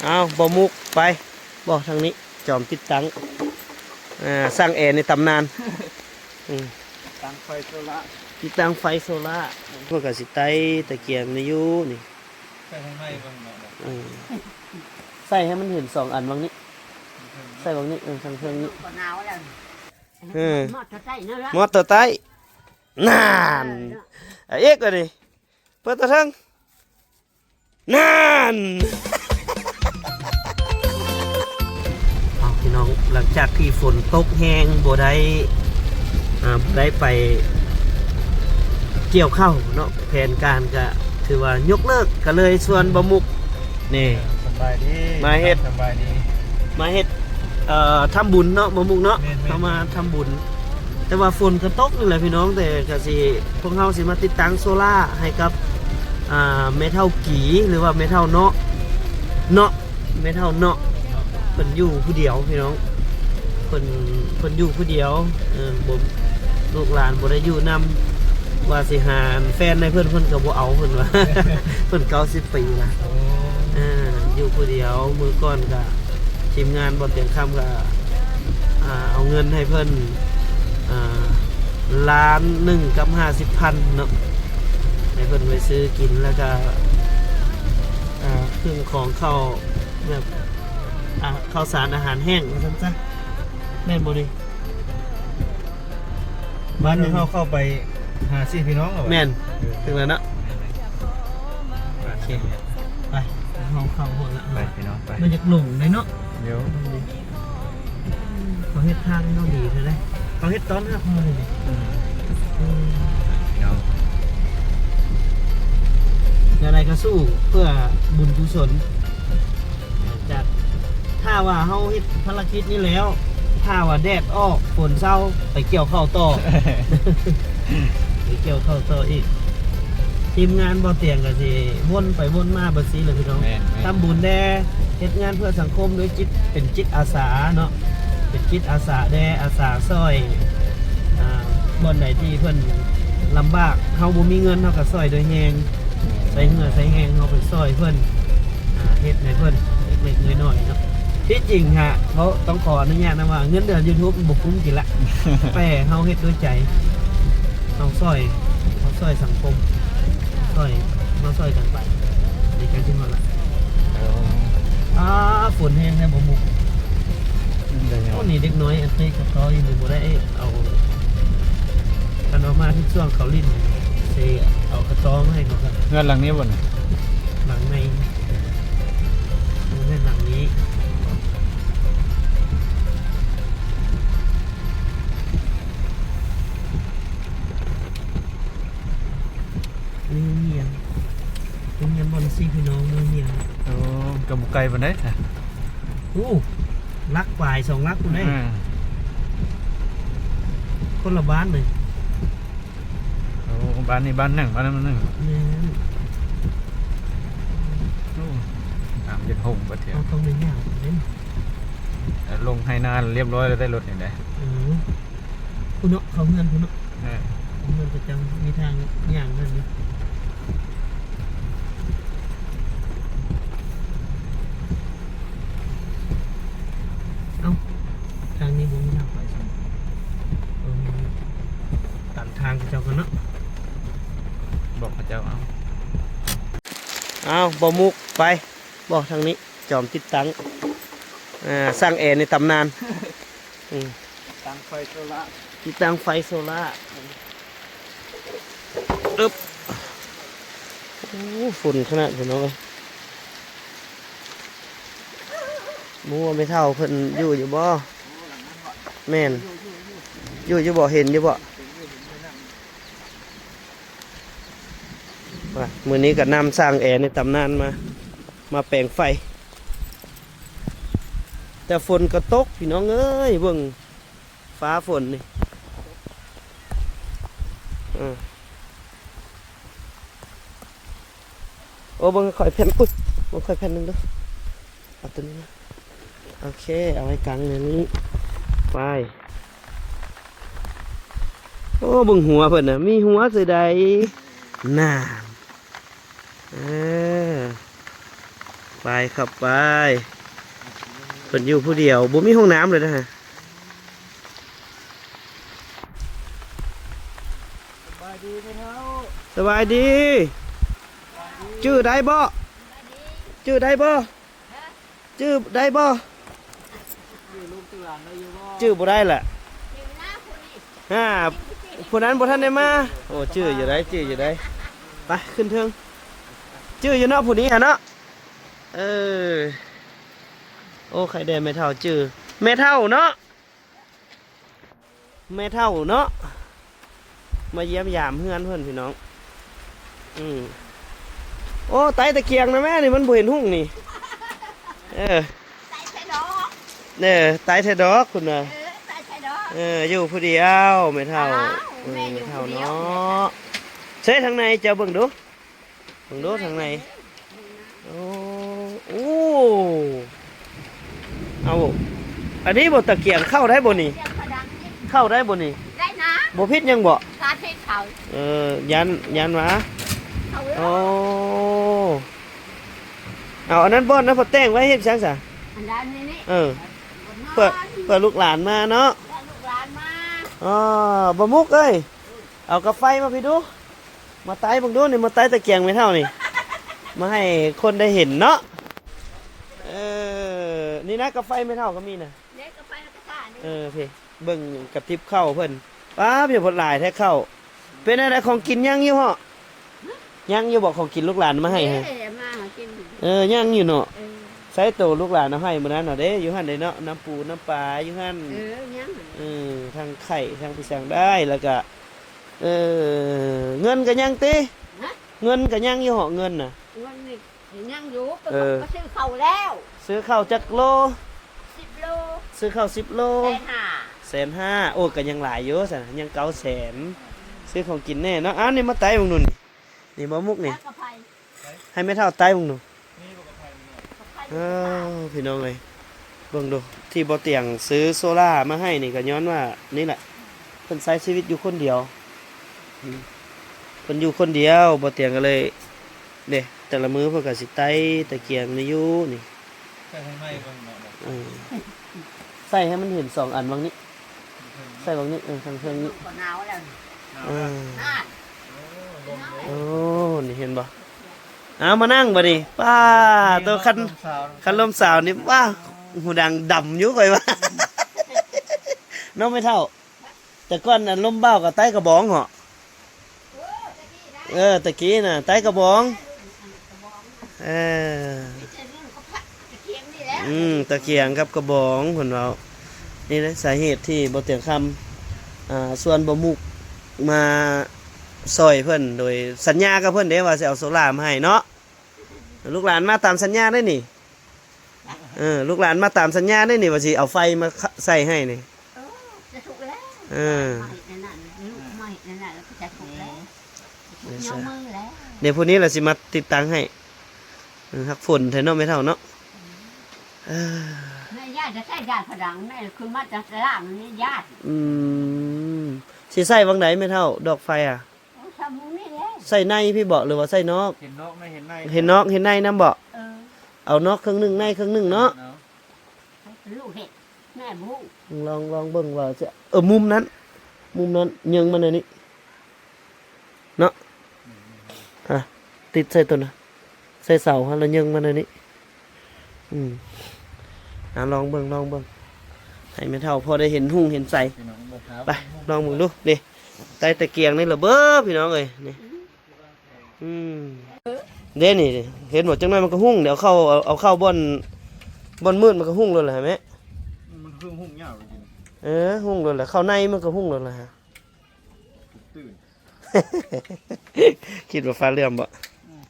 ອ້າວ ບໍ່ມຸກ ໄປ ບໍ່ ທາງນີ້ ຈອມຕິດຕັ້ງ ອ່າ ຊ່າງແອໃນຕຳນານ ອືມ ຕັ້ງໄຟໂຊລາ ຕິດຕັ້ງໄຟໂຊລາ ເພິ່ນກໍຊິໄຕ້ຕະກຽງນີ້ຢູ່ນີ້ ໃສ່ທາງໃນເບິ່ງເນາະ ອືມ ໃສ່ໃຫ້ມັນເຫັນສອງອັນຫວ່າງນີ້ ໃສ່ຫວ່າງນີ້ ເອີ ທາງເທິງນີ້ ກໍໜາວແລ້ວ ເອີ ມອດຕົວໃຕ້ນັ້ນລະ ມອດຕົວໃຕ້ ນັ້ນ ເອີ ເນາະ ອາເອກວ່ານີ້ ເປີດຕົວເທິງ ນັ້ນ ເອົາ ພີ່ນ້ອງ ຫຼັງຈາກທີ່ຝົນຕົກແຮງ ບໍ່ໄດ້ ອ່າ ບໍ່ໄດ້ໄປກ່ຽວເຂົ້າເນາະ ແຜນການກະຖືວ່າຍົກເລີກ ກະເລີຍຊວນບ່າວມຸກ ນີ້ ສະບາຍດີ ມາເຮັດ ສະບາຍດີ ມາເຮັດ ເອີ ທຳບຸນເນາະ ບ່າວມຸກເນາະ ແມ່ນໆ ເຮົາມາທຳບຸນ ແຕ່ວ່າຝົນກໍຕົກນີ້ແຫຼະພີ່ນ້ອງ ແຕ່ກໍຊິ ພວກເຮົາຊິມາຕິດຕັ້ງໂຊລາໃຫ້ກັບ ອ່າ ແມ່ເຖົ້າກີ ຫຼືວ່າແມ່ເຖົ້າເນາະ ເນາະ ແມ່ເຖົ້າເນາະ ເພິ່ນຢູ່ຜູ້ດຽວພີ່ນ້ອງ ເພິ່ນ ເພິ່ນຢູ່ຜູ້ດຽວ ເອີ ບໍ່ ລູກຫຼານບໍ່ໄດ້ຢູ່ນຳ ວ່າຊິຫາແຟນໃຫ້ເພິ່ນ ເພິ່ນກໍບໍ່ເອົາ ເພິ່ນວ່າ ເພິ່ນເກົ້າສິບປີລະ ໂອ້ ເອີ ຢູ່ຜູ້ດຽວ ມື້ກ່ອນກໍ ທີມງານບໍ່ຕຽງຄຳກໍ ອ່າ ເອົາເງິນໃຫ້ເພິ່ນ ອ່າ ລ້ານໜຶ່ງກັບຫ້າສິບພັນເນາະ ໃຫ້ເພິ່ນໄປຊື້ກິນ ແລ້ວກໍ ອ່າ ເຄື່ອງຂອງເຂົ້າ ແບບ ອ່າ ເຂົ້າສານອາຫານແຫ້ງວ່າຊັ້ນຊະ ແມ່ນບໍ່ນີ້? ບ້ານຫຍັງ? ເຮົາເຂົ້າໄປຫາສີ່ພີ່ນ້ອງເອົາ ແມ່ນ ເອີ ເຖິງແລ້ວເນາະ ໂອເຄ ໄປ ເຮົາເຂົ້າຮອດລະ ໄປພີ່ນ້ອງ ໄປ ມັນຢາກຫຼົງເດ້ເນາະ ດຽວ ເຂົາເຮັດທາງໃຫ້ເຮົາດີເທົ່າໃດ ເຂົາເຮັດຕ້ອນຮັບເຮົາເລີຍ ອືມ ອືມ ພີ່ນ້ອງ ແນວໃດກໍສູ້ເພື່ອບຸນກຸສົນ ຈາກ ຖ້າວ່າເຮົາເຮັດພາລະກິດນີ້ແລ້ວ ຖ້າວ່າແດດອອກ ຝົນເຊົາ ໄປກ່ຽວເຂົ້າຕໍ່ ໄປກ່ຽວເຂົ້າຕໍ່ອີກ ທີມງານບໍ່ຕຽງກໍຊິວົນໄປວົນມາເບິດຊີ້ແຫຼະພີ່ນ້ອງ ແມ່ນໆ ທຳບຸນແດ່ ເຮັດງານເພື່ອສັງຄົມດ້ວຍຈິດ ເປັນຈິດອາສາເນາະ ເປັນຈິດອາສາແດ່ ອາສາຊ່ອຍ ອ່າ ບ່ອນໃດທີ່ເພິ່ນລຳບາກ ເຮົາບໍ່ມີເງິນ ເຮົາກໍຊ່ອຍດ້ວຍແຮງ ໃຊ້ເຫື່ອໃຊ້ແຮງເຮົາໄປຊ່ອຍເພິ່ນ ອ່າ ເຮັດໃຫ້ເພິ່ນເລັກໆນ້ອຍໆເນາະ ທີ່ຈິງຫະ ເຮົາຕ້ອງຂໍອະນຸຍາດນຳວ່າ ເງິນເດືອນຢູທູບບໍ່ຄຸ້ມກິນລະ ແຕ່ເຮົາເຮັດດ້ວຍໃຈ ເຮົາຊ່ອຍ ເຮົາຊ່ອຍສັງຄົມ ຊ່ອຍ ເຮົາຊ່ອຍກັນໄປ ໃນການຊິຮອດລະ ເອີ ອ້າ ຝົນແຮງແທ້ບໍ່ມຸກ ໂອ້ ນີ້ເດັກນ້ອຍອັນເຕະກະຕໍຢູ່ນີ້ບໍ່ໄດ້ ເອົາ ຄັນເອົາມາທຸກຊ່ວງເຂົາຫຼິ້ນ ຊິເອົາກະຕໍມາໃຫ້ເຂົາກັນ ເຮືອນຫຼັງນີ້ບໍ່ນະ? ຫຼັງໃນ ເຮືອນຫຼັງນີ້ ມີໂຮງຮຽນ ໂຮງຮຽນບ່ອນສີ່ພີ່ນ້ອງ ມີໂຮງຮຽນ ໂອ້ ກໍບໍ່ໄກປານໃດ ໂອ້ ຫຼັກປາຍ ສອງຫຼັກພຸ້ນເດ້ ອ່າ ຄົນລະບ້ານເລີຍ ໂອ້ ບ້ານນີ້ບ້ານໜຶ່ງ ບ້ານນັ້ນບ້ານໜຶ່ງ ແມ່ນ ໂອ້ ນ້ຳເຢັນຫົງເບິດເທື່ອ ເຮົາຕ້ອງໄດ້ຍ່າງໄປເດ້ ລົງໄຮ່ນາລຽບຮ້ອຍແລ້ວ ໄດ້ລົດນີ້ໄດ໋ ເອີ ພຸ້ນເນາະ ເຂົ້າເຮືອນພຸ້ນເນາະ ເອີ ເຮືອນປະຈຳ ມີທາງຍ່າງເດີນຢູ່ ເອົ້າ ທາງນີ້ບໍ່ມີທາງໄປຊ້ຳ ເອີ ມີ ຕັນທາງເຂົາເຈົ້າກ່ອນເນາະ ບອກເຂົາເຈົ້າເອົາ ອ້າວ ບໍ່ມຸກ ໄປ ບໍ່ ທາງນີ້ ຈອມຕິດຕັ້ງ ອ່າ ຊ່າງແອໃນຕຳນານ ອືມ ຕັ້ງໄຟໂຊລາ ຕິດຕັ້ງໄຟໂຊລາ ອຶບ ໂອ້ ຝົນຂະໜາດ ພີ່ນ້ອງເອີຍ ບໍ່ຮູ້ວ່າແມ່ເຖົ້າເພິ່ນຢູ່ຢູ່ບໍ່? ແມ່ນ ຢູ່ຢູ່ບໍ່? ເຫັນຢູ່ບໍ່? ວ່າ ມື້ນີ້ກໍນຳຊ່າງແອໃນຕຳນານມາ ມາແປງໄຟ ແຕ່ຝົນກໍຕົກ ພີ່ນ້ອງເອີຍ ເບິ່ງຟ້າຝົນນີ້ ເອີ ໂອ້ ເບິ່ງຂ້ອຍແຜ່ນ ອຸ້ຍ ເບິ່ງຂ້ອຍແຜ່ນໜຶ່ງເດີ້ ເອົາຕົວນີ້ມາ ໂອເຄ ເອົາໄວ້ກາງແນວນີ້ ໄປ ໂອ້ ເບິ່ງຫົວເພິ່ນນະ ມີຫົວຊື່ໃດ ນານ ເອີ ໄປ ໄປ ເຂົ້າໄປ. ເພິ່ນຢູ່ຜູ້ດຽວ ບໍ່ມີຫ້ອງນ້ຳເລີຍນະ. ສະບາຍດີແມ່ເຖົ້າ. ສະບາຍດີ. ຈື່ໄດ້ບໍ່? ຈື່ໄດ້ບໍ່? ຈື່ໄດ້ບໍ່? ຈື່ບໍ່ໄດ້ລະ. ຫາ ຜູ້ນັ້ນບໍ່ທັນໄດ້ມາ. ໂອ້ ຈື່ຢູ່ໄດ໋ ຈື່ຢູ່ໄດ໋. ໄປ ຂຶ້ນເທິງ. ຈື່ຢູ່ເນາະ ຜູ້ນີ້ຫັ້ນເນາະ. ເອີ ໂອ້ ໃຄແດ່ແມ່ເຖົ້າຈື່ ແມ່ເຖົ້າເນາະ. ແມ່ເຖົ້າເນາະ ມາຢ້ຽມຢາມເຮືອນເພິ່ນພີ່ນ້ອງ. ອືມ ໂອ້ ໄຕ້ຕະກຽງນະແມ່ນີ້ ມັນບໍ່ເຫັນຮຸ່ງນີ້. ເອີ ໄຕ້ແທ້ດອກ ເອີ ໄຕ້ແທ້ດອກ ພຸ້ນນະ. ເອີ ໄຕ້ແທ້ດອກ ເອີ ຢູ່ຜູ້ດຽວແມ່ເຖົ້າ. ເອີ ແມ່ເຖົ້າເນາະ. ໃສ່ທາງໃນເຈົ້າເບິ່ງດູ. ເບິ່ງດູທາງໃນ. ໂອ້ ໂອ້ ເອົາ ອັນນີ້ບໍ່ ຕະກຽງເຂົ້າໄດ້ບໍ່ນີ້? ເຂົ້າໄດ້ບໍ່ນີ້? ໄດ້ນະ. ບໍ່ຜິດຫຍັງບໍ່? ເອີ ຢ້ານ ຢ້ານວ່າ. ໂອ້ ເອົາອັນນັ້ນບ່ອນນະ ເພິ່ນແຕ່ງໄວ້ເຮັດຫຍັງຊະ? ເອີ ເພື່ອ ເພື່ອລູກຫຼານມາເນາະ. ອໍ ບໍ່ມຸກເອີຍ ເອົາກາໄຟມາພີ້ດູ. ມາໄຕ້ເບິ່ງດູນີ້ ມາໄຕ້ຕະກຽງແມ່ເຖົ້ານີ້ ມາໃຫ້ຄົນໄດ້ເຫັນເນາະ. ເອີ ນີ້ນະ ກາໄຟແມ່ເຖົ້າກໍມີນະ. ເອີ ພີ້ ເບິ່ງກະຕິບເຂົ້າເພິ່ນ. ປ້າ ເພິ່ນພົດຫຼາຍແທ້ເຂົ້າ. ເປັນແນວໃດ ຂອງກິນຍັງຢູ່ເຫາະ? ຍັງຢູ່ບໍ່ ຂອງກິນລູກຫຼານມາໃຫ້? ເອີ ຍັງຢູ່ເນາະ. ໃຊ້ໂຕລູກຫຼານເອົາໃຫ້ມື້ນັ້ນເນາະເດ້ ຢູ່ຫັ້ນເດ້ເນາະ ນ້ຳປູນ້ຳປາຢູ່ຫັ້ນ. ເອີ ທັງໄຂ່ທັງປີສັງໄດ້ ແລ້ວກະ ເອີ ເງິນກະຍັງຕິ? ເງິນກະຍັງຢູ່ເຫາະ ເງິນນະ? ເງິນນີ້ຍັງຢູ່ ໄປ ເອີ ໄປຊື້ເຂົ້າແລ້ວ. ຊື້ເຂົ້າຈັກໂລ? ສິບໂລ. ຊື້ເຂົ້າສິບໂລ ແສນຫ້າ. ແສນຫ້າ. ໂອ້ ກະຍັງຫຼາຍຢູ່ຊັ້ນ ຍັງເກົ້າແສນ. ຊື້ຂອງກິນແດ່ເນາະ. ອ້າວ ນີ້ມາໄຕ້ເບິ່ງດູນີ້ ນີ້ບໍ່ມຸກນີ້ ໃຫ້ແມ່ເຖົ້າໄຕ້ເບິ່ງດູ. ເອີ ພີ່ນ້ອງເອີຍ ເບິ່ງດູ ທີ່ບໍ່ຕຽງຊື້ໂຊລາມາໃຫ້ນີ້ ກໍຍ້ອນວ່ານີ້ແຫຼະ ເພິ່ນໃຊ້ຊີວິດຢູ່ຄົນດຽວ. ອືມ ເພິ່ນຢູ່ຄົນດຽວ ບໍ່ຕຽງກໍເລີຍ ເດ້ ແຕ່ລະມື້ເພິ່ນກໍຊິໄຕ້ຕະກຽງນີ້ຢູ່ນີ້. ໃສ່ທາງໃນເບິ່ງເນາະ. ເອີ ໃສ່ໃຫ້ມັນເຫັນສອງອັນຫວ່າງນີ້ ໃສ່ຫວ່າງນີ້ ເອີ ທາງເທິງນີ້. ເອີ ໂອ້ ນີ້ເຫັນບໍ່? ເອົາມານັ່ງບາດນີ້ ປ້າໂຕ ຄັນ ຄັນລົມສາວນີ້ ວ້າ ຫູດັງດຳຢູ່ຂ້ອຍວ່າເນາະ ແມ່ເຖົ້າ. ແຕ່ກ່ອນອັນລົມບ່າວກໍໄຕ້ກະບອງເຫາະ. ເອີ ແຕ່ກີ້ນະໄຕ້ກະບອງ. ເອີ ອືມ ຕະກຽງກັບກະບອງເພິ່ນເວົ້າ. ນີ້ແຫຼະສາເຫດທີ່ບໍ່ຕຽງຄຳ ອ່າ ຊວນບໍ່ມຸກມາຊ່ອຍເພິ່ນ ໂດຍສັນຍາກັບເພິ່ນເດ້ວ່າຊິເອົາໂຊລາມາໃຫ້ເນາະ. ລູກຫຼານມາຕາມສັນຍາໄດ໋ນີ້. ເອີ ລູກຫຼານມາຕາມສັນຍາໄດ໋ນີ້ ວ່າຊິເອົາໄຟມາໃສ່ໃຫ້ນີ້. ເອີ ຈະທຸກແລ້ວ. ເອີ ມາເຮັດນັ້ນ ລູກມາເຮັດນັ້ນ ແລ້ວກໍຈະທຸກແລ້ວ. ເອີ ເດ ຜູ້ນີ້ລະຊິມາຕິດຕັ້ງໃຫ້. ເອີ ຮັກຝົນແທ້ເນາະ ແມ່ເຖົ້າເນາະ. ເອີ ແມ່ຢ້ານຈະໃຊ້ດ້ານຜະດັງ ແມ່ຂຶ້ນມາຈາກຕະລ່າງນີ້ຢ້ານ. ອືມ ຊິໃຊ້ຫວ່າງໃດແມ່ເຖົ້າ ດອກໄຟອະ? ໃສ່ໃນພີ້ເບາະ ຫຼືວ່າໃສ່ນອກ? ເຫັນນອກ ເຫັນໃນ ເຫັນນອກເຫັນໃນນຳເບາະ. ເອີ ເອົານອກເຄິ່ງໜຶ່ງ ໃນເຄິ່ງໜຶ່ງເນາະ. ລູກເຮັດ ແມ່ບໍ່ຮູ້. ລອງ ລອງເບິ່ງວ່າຈະ ເອີ ມຸມນັ້ນ ມຸມນັ້ນ ຍິງມາແນວນີ້ເນາະ. ອ່ະ ຕິດໃສ່ຕົວນະ ໃສ່ເສົາຫັ້ນ ແລ້ວຍິງມາແນວນີ້. ອືມ ອ່າ ລອງເບິ່ງ ລອງເບິ່ງ ໃຫ້ແມ່ເຖົ້າພໍໄດ້ເຫັນຮຸ່ງເຫັນໄສ. ໄປ ລອງເບິ່ງດູ ນີ້ ໃຕ້ຕະກຽງນີ້ລະເບີ ພີ່ນ້ອງເອີຍ ນີ້. ອືມ ເດ້ນີ້ ເຫັນບໍ່? ຈັກໜ້ອຍມັນກໍຮຸ່ງ ດຽວເອົາເຂົ້າ ເອົາ ເອົາເຂົ້າບ່ອນ ບ່ອນມືດມັນກໍຮຸ່ງໂລດແຫຼະແມ່. ມັນຄືຮຸ່ງຍາວເລີຍ. ເອີ ຮຸ່ງໂລດແຫຼະ ເຂົ້າໃນມັນກໍຮຸ່ງໂລດແຫຼະ. ຕື່ນ ຄິດວ່າຟ້າເຫຼື້ອມບໍ່? ອືມ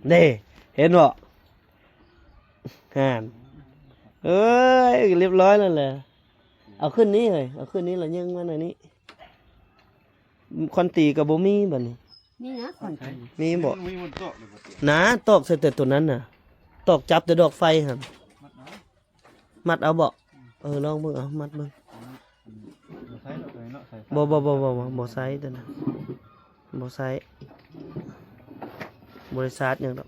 ເດ້ ເຫັນບໍ່? ຫັ້ນ ເອີຍ ລຽບຮ້ອຍແລ້ວແຫຼະ. ເອົາຂຶ້ນນີ້ເຮີ້ຍ ເອົາຂຶ້ນນີ້ລະຍິງມາໜ້ອຍນີ້. ຄອນຕີກໍບໍ່ມີບາດນີ້. ນີ້ນະ ຄອນຕີ ມີບໍ່? ມີ ມັນຕອກເລີຍບໍ່ຕິດ ນາ ຕອກໃສ່ແຕ່ຕົວນັ້ນນະ ຕອກຈັບແຕ່ດອກໄຟຫັ້ນ. ມັດເອົາ ມັດເອົາເບາະ. ເອີ ລອງເບິ່ງ ເອົາມັດເບິ່ງ. ບໍ່ໃຊ້ດອກເລີຍເນາະ ໃສ່ ບໍ່ ບໍ່ ບໍ່ ບໍ່ ບໍ່ໃຊ້ຕົວນັ້ນ ບໍ່ໃຊ້ ບໍ່ໄດ້ຊາດຫຍັງດອກ.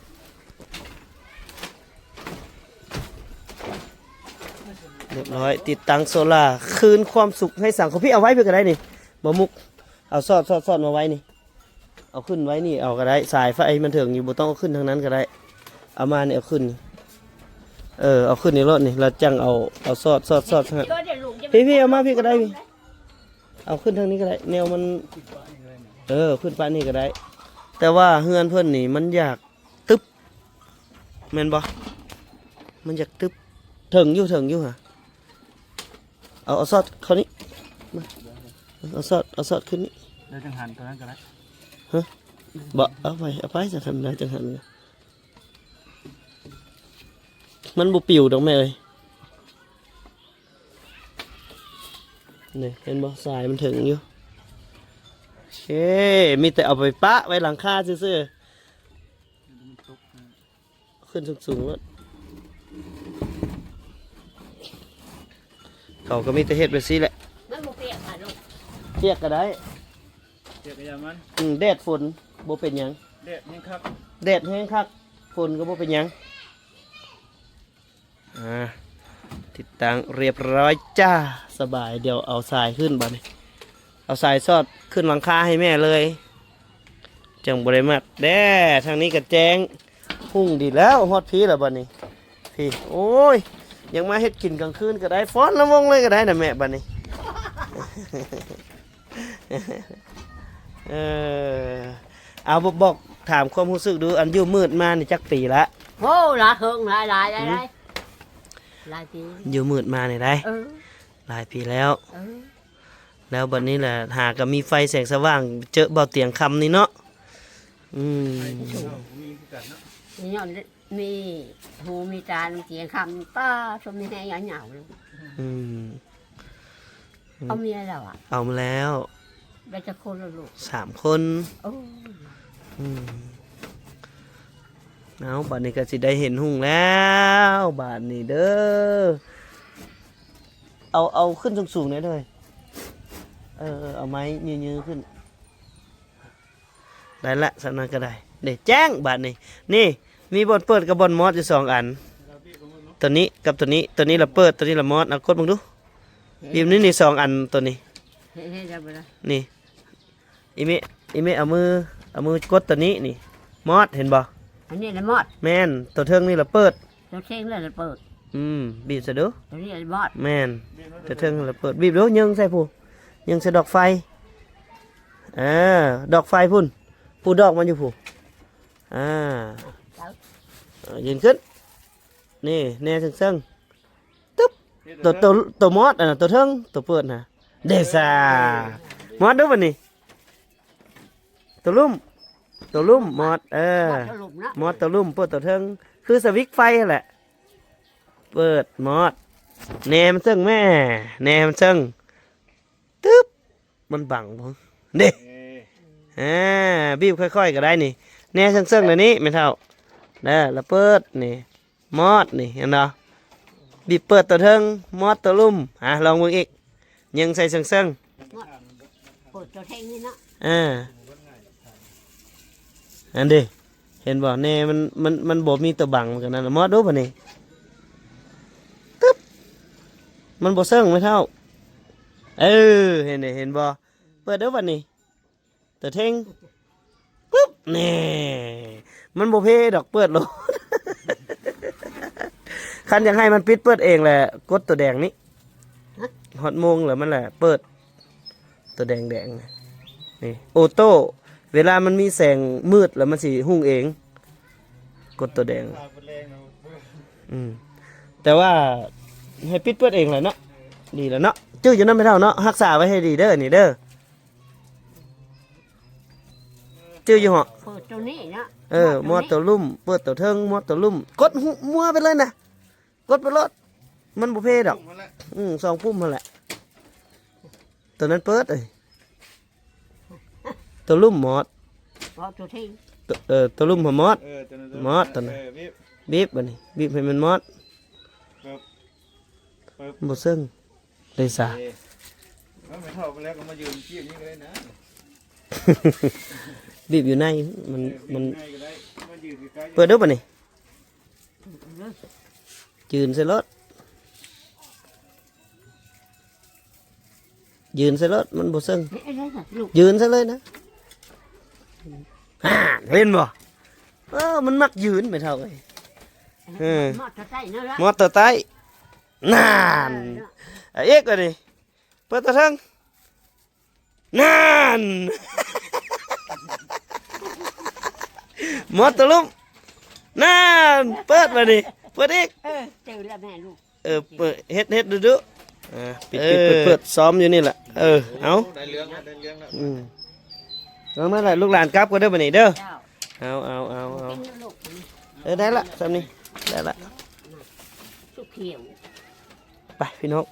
ຮຽບຮ້ອຍ ຕິດຕັ້ງໂຊລາ ຄືນຄວາມສຸກໃຫ້ສັງຄົມ. ພີ່ ເອົາໄວ້ພີ້ກໍໄດ້ນີ້ ບໍ່ມຸກ ເອົາສອດ ສອດ ສອດມາໄວ້ນີ້ ເອົາຂຶ້ນໄວ້ນີ້ເອົາກໍໄດ້ ສາຍໄຟມັນເຖິງຢູ່ ບໍ່ຕ້ອງເອົາຂຶ້ນທາງນັ້ນກໍໄດ້ ເອົາມານີ້ ເອົາຂຶ້ນນີ້ ເອີ ເອົາຂຶ້ນນີ້ໂລດນີ້ ແລ້ວຈັ່ງເອົາ ເອົາສອດ ສອດ ສອດ ພີ່ ພີ່ ເອົາມາພີ້ກໍໄດ້ ພີ່ ເອົາຂຶ້ນທາງນີ້ກໍໄດ້ ແນວມັນ ເອີ ຂຶ້ນປານນີ້ກໍໄດ້ ແຕ່ວ່າເຮືອນເພິ່ນນີ້ມັນຢາກຕຶບ ແມ່ນບໍ່? ມັນຢາກຕຶບ ເຖິງຢູ່ ເຖິງຢູ່ຫາ ເອົາ ເອົາສອດເຂົ້ານີ້ ມາ ເອົາສອດ ເອົາສອດຂຶ້ນນີ້ ແລ້ວຈັ່ງຫັນຕົວນັ້ນກໍໄດ້ ຮະ ບໍ່ ເອົາໄປ ເອົາໄປ ຈັ່ງຫັ້ນນະ ຈັ່ງຫັນ ມັນບໍ່ປິວດອກແມ່ເອີຍ. ນີ້ ເຫັນບໍ່? ສາຍມັນເຖິງຢູ່. ໂອເຄ ມີແຕ່ເອົາໄປປະໄວ້ຫຼັງຄາຊື່ໆ. ຂຶ້ນສູງໆໂລດ. ເຂົາກໍມີແຕ່ເຮັດແບບຊີ້ແຫຼະ. ມັນບໍ່ປຽກຫວາລູກ? ປຽກກໍໄດ້. ປຽກກໍຢ່າມັນ. ອືມ ແດດຝົນບໍ່ເປັນຫຍັງ. ແດດແຮງຄັກ. ແດດແຮງຄັກ ຝົນກໍບໍ່ເປັນຫຍັງ. ອ່າ ຕິດຕັ້ງຮຽບຮ້ອຍຈ້າ ສະບາຍ. ດຽວເອົາສາຍຂຶ້ນບາດນີ້ ເອົາສາຍສອດຂຶ້ນຫຼັງຄາໃຫ້ແມ່ເລີຍ ຈັ່ງບໍ່ໄດ້ມັດແດ່. ທາງນີ້ກໍແຈ້ງຮຸ່ງດີແລ້ວ ຮອດພີ້ແລ້ວບາດນີ້ ພີ້. ໂອ້ຍ ຍັງມາເຮັດກິນກາງຄືນກໍໄດ້ ຟ້ອນລຳວົງເລີຍກໍໄດ້ນະແມ່ ບາດນີ້. ເອີ ເອົາ ບອກ ບອກຖາມຄວາມຮູ້ສຶກດູ ອັນຢູ່ມືດມານີ້ຈັກປີລະ? ໂອ້ ຫຼາຍເຫິງ ຫຼາຍ ຫຼາຍ ຫຼາຍ ຫືມ ຫຼາຍ ຫຼາຍປີ ຢູ່ມືດມານີ້ໄດ໋. ເອີ ຫຼາຍປີແລ້ວ. ເອີ ແລ້ວບັດນີ້ລະ ຫາກໍມີໄຟແສງສະຫວ່າງ ເຈີເບົາຕຽງຄຳນີ້ເນາະ. ອືມ ໄຟຜູ້ເຖົ້າກໍມີຄືກັນເນາະ ນີ້ຍ້ອນ ມີຫູມີຕາ ມີຕຽງຄຳ ປ້າ ຊົມມີແຮງຍາວໆເລີຍ. ອືມ ເອົາເມຍແລ້ວອະ? ເອົາມາແລ້ວ. ໄດ້ຈັກຄົນລະລູກ? ສາມຄົນ. ໂອ້ ອືມ ເອົາ ບາດນີ້ກໍຊິໄດ້ເຫັນຮຸ່ງແລ້ວ ບາດນີ້ເດີ. ເອົາ ເອົາຂຶ້ນສູງໆແດ່ເດີ. ເອີ ເອີ ເອົາໄມ້ຍື້ໆຂຶ້ນ. ໄດ້ລະ ສ່ຳນັ້ນກໍໄດ້. ເດ້ ແຈ້ງບາດນີ້. ນີ້ ມີບ່ອນເປີດກັບບ່ອນມອດຢູ່ສອງອັນ ຕົວນີ້ກັບຕົວນີ້. ຕົວນີ້ລະເປີດ ຕົວນີ້ລະມອດ. ເອົາກົດເບິ່ງດູ. ບີບນີ້ ນີ້ສອງອັນ ຕົວນີ້ ເຮັດ ເຮັດໄດ້ບໍ່ລະ? ນີ້ ອີເມະ ອີເມະເອົາມື ເອົາມືກົດຕົວນີ້ນີ້ ມອດ ເຫັນບໍ່? ອັນນີ້ລະມອດ. ແມ່ນ ຕົວເທິງນີ້ລະເປີດ. ຕົວເທິງລະເປີດ. ອືມ ບີບຊະດູ. ຕົວນີ້ລະມອດ. ແມ່ນ ຕົວເທິງລະເປີດ. ບີບດູ ຍິງໃສ່ຜູ້ ຍິງໃສ່ດອກໄຟ. ເອີ ດອກໄຟພຸ້ນ ຜູ້ດອກມັນຢູ່ຜູ້. ອ່າ ເອີ ຢືນຂຶ້ນ ນີ້ ແນເຊິ່ງໆ ຕຶບ ຕົວ ຕົວ ຕົວມອດ ອັນນັ້ນຕົວເທິງ ຕົວເປີດນະ. ເດຊາ ມອດດູບັດນີ້ ຕົວລຸ່ມ ຕົວລຸ່ມ ມອດ ເອີ ມອດຕົວລຸ່ມເນາະ ມອດຕົວລຸ່ມ ເປີດຕົວເທິງ ຄືສະວິດໄຟຫັ້ນແຫຼະ. ເປີດ ມອດ ແນມັນເຊິ່ງແມ່ ແນມັນເຊິ່ງ ຕຶບ ມັນບັງບໍ່ເດ້. ເອີ ອາ ບີບຄ່ອຍໆກໍໄດ້ນີ້ ແນເຊິ່ງໆແນວນີ້ແມ່ເຖົ້າເດີ. ລະເປີດນີ້ ມອດນີ້ ເຫັນບໍ່? ບີບເປີດຕົວເທິງ ມອດຕົວລຸ່ມ. ອາ ລອງເບິ່ງອີກ ຍິງໃສ່ເຊິ່ງໆ ມອດ ເປີດຕົວເທິງນີ້ເນາະ. ເອີ ອັນເດ້ ເຫັນບໍ່? ແນມັນ ມັນ ມັນບໍ່ມີຕົວບັງ ມັນກໍນັ້ນ. ມອດດູບັດນີ້ ຕຶບ ມັນບໍ່ເຊິ່ງແມ່ເຖົ້າ. ເອີ ເຫັນເດ້ ເຫັນບໍ່? ເປີດດູບັດນີ້ ຕົວເທິງ ປຶບ ແນ່ ມັນບໍ່ເພດອກ ເປີດໂລດ. ຄັນຢາກໃຫ້ມັນປິດເປີດເອງແຫຼະ ກົດຕົວແດງນີ້ ຮະ ຮອດໂມງແລ້ວມັນແຫຼະເປີດ ຕົວແດງໆ ນີ້ ໂອໂຕ້. ເວລາມັນມີແສງມືດແລ້ວມັນຊິຮຸ່ງເອງ ກົດຕົວແດງ. ອືມ ແຕ່ວ່າໃຫ້ປິດເປີດເອງແຫຼະເນາະ. ດີແລ້ວເນາະ ຈື່ຢູ່ນຳແມ່ເຖົ້າເນາະ. ຮັກສາໄວ້ໃຫ້ດີເດີ ນີ້ເດີ. ຈື່ຢູ່ເຫາະ? ເປີດຕົວນີ້ເນາະ ເອີ ມອດຕົວລຸ່ມ ເປີດຕົວເທິງ ມອດຕົວລຸ່ມ ກົດຫົວໄປເລີຍນະ ກົດໄປໂລດ ມັນບໍ່ເພດອກ. ສອງປຸ່ມຫັ້ນແຫຼະ ອືມ ສອງປຸ່ມຫັ້ນແຫຼະ. ຕົວນັ້ນເປີດເອີຍ ຕົວລຸ່ມມອດ ມອດຕົວເທິງ ຕົວ ເອີ ຕົວລຸ່ມຫາມອດ ເອີ ຕົວນັ້ນ ມອດຕົວນັ້ນ ເອີ ບີບ ບີບບັດນີ້ ບີບໃຫ້ມັນມອດ ປຶບ ປຶບ ບໍ່ເຊິ່ງ. ໄດ້ສະ ເອີ ເອົາ ແມ່ເຖົ້າໄປແລ້ວກໍມາຢືນຈີບນີ້ກໍໄດ້ນະ. ບີບຢູ່ໃນ ມັນ ເອີ ມັນ ບີບຢູ່ໃນກໍໄດ້ ມາຢືນໃກ້ໆ ເປີດດູບັດນີ້ ເອີ ຈືນໃສ່ໂລດ. ຢືນໃສ່ໂລດ ມັນບໍ່ເຊິ່ງ. ເຮັດໄດ້ຊະລູກ ຢືນໃສ່ເລີຍນະ. ອ່າ ເຫັນບໍ່? ເອີ ມັນມັກຢືນ ແມ່ເຖົ້າເອີຍ. ເອີ ມອດເຕີໃຕ້ນັ້ນລະ ມອດເຕີໃຕ້. ນັ້ນ ເອີ ເນາະ ເອົາອີກ ອັນນີ້ ເປີດຕາເທິງ. ນັ້ນ ມອດຕະລຸມ. ນັ້ນ ເປີດບາດນີ້ ເປີດອີກ. ເອີ ເຈີແລ້ວແມ່ລູກ. ເອີ ເປີດ ເຮັດ ເຮັດດຸໆ. ອ່າ ປິດ ເອີ ປິດ ເປີດ ເປີດ ຊ້ອມຢູ່ນີ້ລະ. ເອີ ເອົາ ໄດ້ເລື່ອງແລ້ວ ໄດ້ເລື່ອງແລ້ວ. ອືມ ເອົາ ມາລະ ລູກຫຼານກັບກ່ອນເດີບາດນີ້ເດີ. ເຈົ້າ ເອົາ ເອົາ ເອົາ ເອົາ ກິນລູກ. ເອີ ໄດ້ລະ ສ່ຳນີ້ໄດ້ລະ. ສຸກຂຽວ ໄປພີ່ນ້ອງ.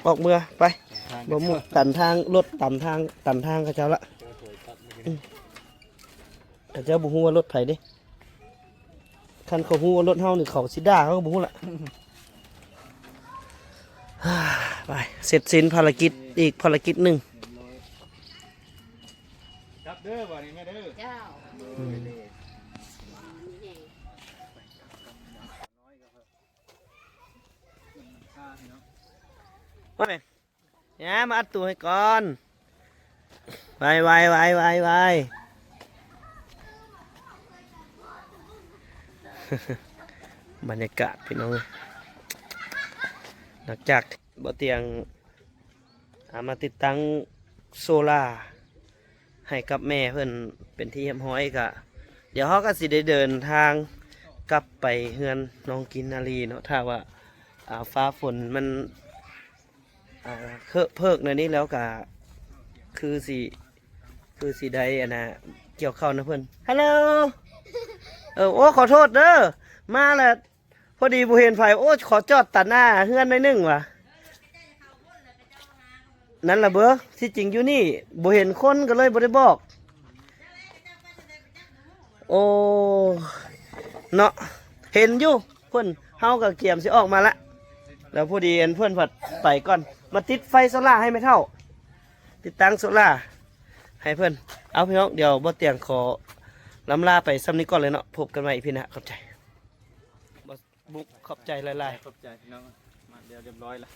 ອອກເມືອໄປ. ບໍ່ໝູ່ຕັນທາງ ລົດຕັນທາງ ຕັນທາງເຂົາເຈົ້າລະ. ອືມ ເຂົາເຈົ້າບໍ່ຮູ້ວ່າລົດໃຜເດ້. ຄັນເຂົາຮູ້ວ່າລົດເຮົານີ້ ເຂົາຊິດ່າເຮົາກໍບໍ່ຮູ້ລະ. ໄປ ເສັດສິ້ນພາລະກິດອີກພາລະກິດໜຶ່ງ. ຈັບເດີ ບາດນີ້ແມ່ເດີ. ເຈົ້າ ອືມ ມາແມ່ ຍ່າ ມາອັດຕູ້ໃຫ້ກ່ອນ. ໄວໆ ໄວໆ ໄວໆ. ບັນຍາກາດພີ່ນ້ອງເອີຍ ຫຼັງຈາກບໍ່ຕຽງ ອ່າ ມາຕິດຕັ້ງໂຊລາໃຫ້ກັບແມ່ເພິ່ນເປັນທີ່ຮຽບຮ້ອຍ ກະດຽວເຮົາກະຊິໄດ້ເດີນທາງກັບໄປເຮືອນນ້ອງກິນນາລີເນາະ. ຖ້າວ່າ ອ່າ ຟ້າຝົນມັນ ອ່າ ເຄີເພີກແນວນີ້ແລ້ວກະຄືຊິ ຄືຊິໄດ້ອັນນ່າ ກ່ຽວເຂົ້ານຳເພິ່ນ. ຮັລໂຫຼ ເອີ ໂອ້ ຂໍໂທດເດີ ມາແລ້ວ ພໍດີບໍ່ເຫັນໃຜ. ໂອ້ ຂໍຈອດຕັດໜ້າເຮືອນໜ້ອຍໜຶ່ງວ່າ. ນັ້ນລະເບີ ທີ່ຈິງຢູ່ນີ້ບໍ່ເຫັນຄົນ ກໍເລີຍບໍ່ໄດ້ບອກ. ໂອ້ ເນາະ ເຫັນຢູ່ເພິ່ນ ເຮົາກໍກຽມຊິອອກມາລະ ແລ້ວພໍດີອັນເພິ່ນພັດໄປກ່ອນ. ມາຕິດໄຟໂຊລາໃຫ້ແມ່ເຖົ້າ ຕິດຕັ້ງໂຊລາໃຫ້ເພິ່ນ. ເອົາ ພີ່ນ້ອງ ດຽວບໍ່ຕຽງຂໍລຳລາໄປສ່ຳນີ້ກ່ອນເລີຍເນາະ. ພົບກັນໃໝ່ອີພີໜ້າ. ຂອບໃຈ ບຸກ ຂອບໃຈຫຼາຍໆ. ຂອບໃຈພີ່ນ້ອງ ມາດຽວຮຽບຮ້ອຍລະ.